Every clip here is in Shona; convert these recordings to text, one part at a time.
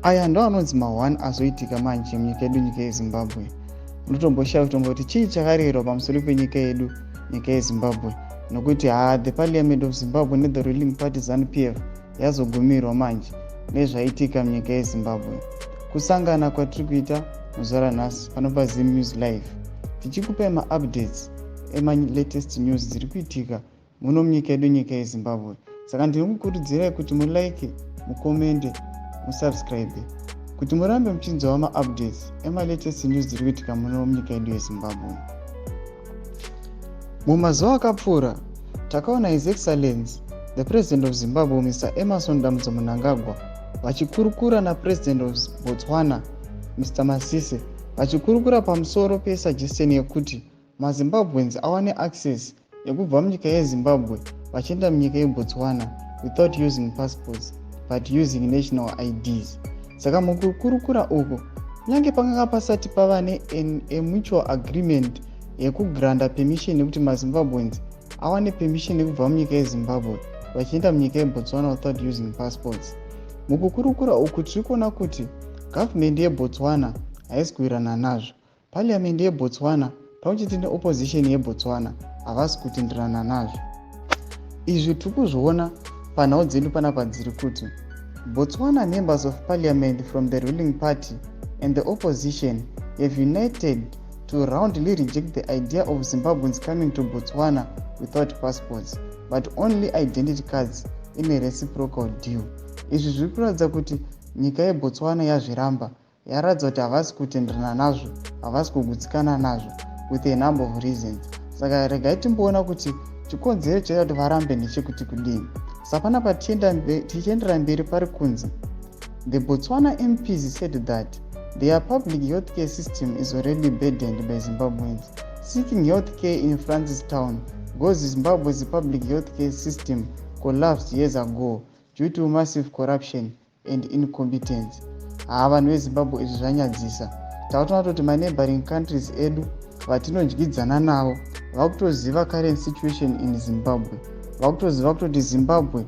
Aya ndo anonzi ma1 azoitika manje munyika yedu, nyika yeZimbabwe. Unotomboshaya kutomboti chii chakarerwa pamusoro penyika yedu, nyika yeZimbabwe, nokuti haa, the Parliament of Zimbabwe nethe ruling party ZANU PF yazogumirwa manje nezvaitika munyika yeZimbabwe. Kusangana kwatiri kuita muzuva ranhasi pano paZim News Live, tichikupai maupdates emalatest news dziri kuitika muno munyika yedu, nyika yeZimbabwe. Saka ndinokukurudzirai kuti mulike, mucommente, musubscribe kuti murambe muchinzwawo maupdates emalatest news dziri kuitika muno munyika yedu yeZimbabwe. Mumazuva akapfuura takaona His Excellence the President of Zimbabwe, Mr Emmerson Dambudzo Mnangagwa, vachikurukura naPresident of Botswana, Mr Masisi, vachikurukura pamusoro pesuggestion yekuti maZimbabweans awane access yekubva munyika yeZimbabwe vachienda munyika yeBotswana without using passports but using national IDs. Saka mukukurukura uku, kunyange pakanga pasati pava nemutual agreement yekugranta permission yekuti maZimbabweans awane permission yekubva munyika yeZimbabwe vachienda munyika yeBotswana without using passports, mukukurukura uku tiri kuona kuti gavhumendi yeBotswana haisi kuwirirana nazvo. Pariamendi yeBotswana pamwe chete neopposition yeBotswana havasi kutenderana nazvo. Izvi tiri kuzviona panhau dzedu panapa dziri kuti Botswana members of parliament from the ruling party and the opposition have united to roundly reject the idea of Zimbabweans coming to Botswana without passports but only identity cards in a reciprocal deal. Izvi zviri kuratidza kuti nyika yeBotswana yazviramba, yaratidza kuti havasi kutenderana nazvo, havasi kugutsikana nazvo with a number of reasons. Saka regai timboona kuti chikonzero chaita kuti varambe ndechekuti kudini. Sapanapa tichiendera mberi, pari kunzi the Botswana MPs said that their public healthcare system is already burdened by Zimbabweans seeking healthcare in Francistown because Zimbabwe's public healthcare system collapsed years ago due to massive corruption and incompetence. Haa, vanhu veZimbabwe, izvi zvanyadzisa. Takutoona kuti maneighboring countries edu vatinodyidzana navo vakutoziva current situation in Zimbabwe, vakutoziva kutoti Zimbabwe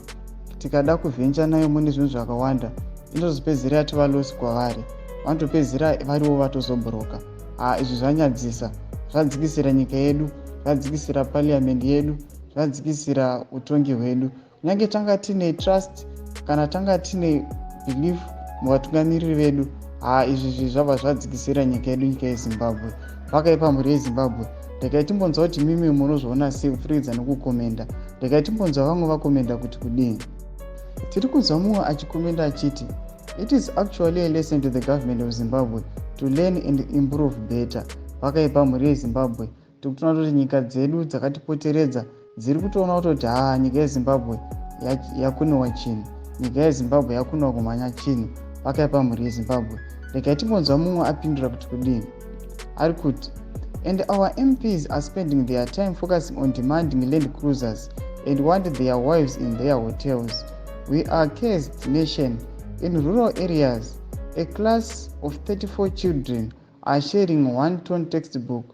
tikada kuventure nayo mune zvinhu zvakawanda, inotozopedzisira yatova loss kwavari, vanotopedzisira variwo vatozobroka. Ha, izvi zvanyadzisa, zvadzikisira nyika yedu, zvadzikisira parliament yedu, zvadzikisira utongi hwedu. Kunyange tanga tine trust kana tanga tine belief muvatungamiriri vedu, ha, izvi zvi zvabva zvadzikisira nyika yedu, nyika yeZimbabwe. Vakaipa, mhuri yeZimbabwe. Regai timbonzwa kuti mimi munozviona sei kupfurikidza nekucommenta. Regai timbonzwa vamwe vacommenta kuti kudini. Tiri kunzwa mumwe achicommenta achiti, "It is actually a lesson to the government of Zimbabwe to learn and improve better." Vakaipa, mhuri yeZimbabwe. Tiri kutoona kuti nyika dzedu dzakatipoteredza dziri kutoona kutoti haa, nyika yeZimbabwe yakuniwa chinhu, nyika yeZimbabwe yakuniwa kumhanya chinhu. Vakaipa, mhuri yeZimbabwe. Regai timbonzwa mumwe apindura kuti kudini. Ari kuti, "And our MPs are spending their time focusing on demanding Land Cruisers and want their wives in their hotels. We are cursed nation. In rural areas, a class of 34 children are sharing one torn textbook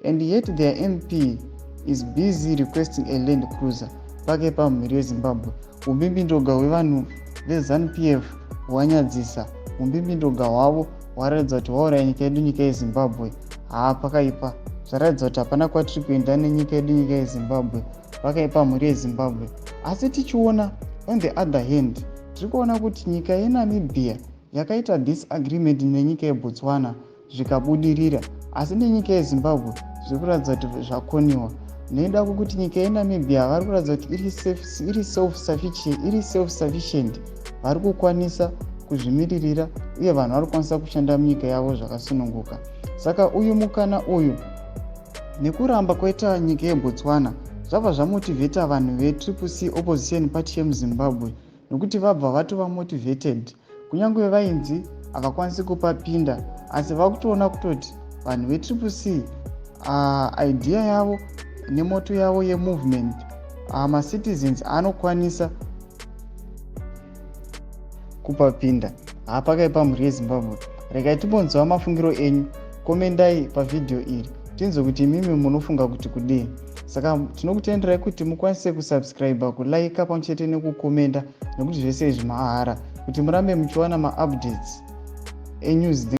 and yet their MP is busy requesting a Land Cruiser." Pakaipa, mhuri yeZimbabwe. Umbimbindoga hwevanhu veZANU PF hwanyadzisa. Umbimbindoga hwavo hwaratidza kuti hwauraya nyika yedu, nyika yeZimbabwe. Haa, pakaipa. Zvaratidza kuti hapana kwatiri kuenda nenyika yedu, nyika yeZimbabwe. Pakaipa, mhuri yeZimbabwe. Asi tichiona on the other hand, tiri kuona kuti nyika yeNamibia yakaita this agreement nenyika yeBotswana zvikabudirira, asi nenyika yeZimbabwe zviri kuratidza kuti zvakoniwa nekuda kwekuti nyika yeNamibia vari kuratidza kuti iri self sufficient, vari kukwanisa kuzvimiririra uye vanhu vari kukwanisa kushanda munyika yavo zvakasununguka. Saka uyu mukana uyu nekuramba kwaita nyika yeBotswana zvabva zvamotivata vanhu veTriple C, opposition party yemuZimbabwe, nokuti vabva vatova motivated. Kunyange vainzi havakwanisi kupapinda, asi vakutoona kutoti vanhu veTriple C, idea yavo nemotto yavo yemovement, macitizens anokwanisa kupapinda. Hapakaipa, mhuri yeZimbabwe. Regai timbonzwa mafungiro enyu. Commentai pavhidhiyo iri tinzwe kuti imimi munofunga kuti kudii. Saka tinokutenderai kuti mukwanise kusubscribe, kulika pamwe chete nekucommenta, nekuti zvese izvi mahara, kuti murambe muchiwana maupdates. enews.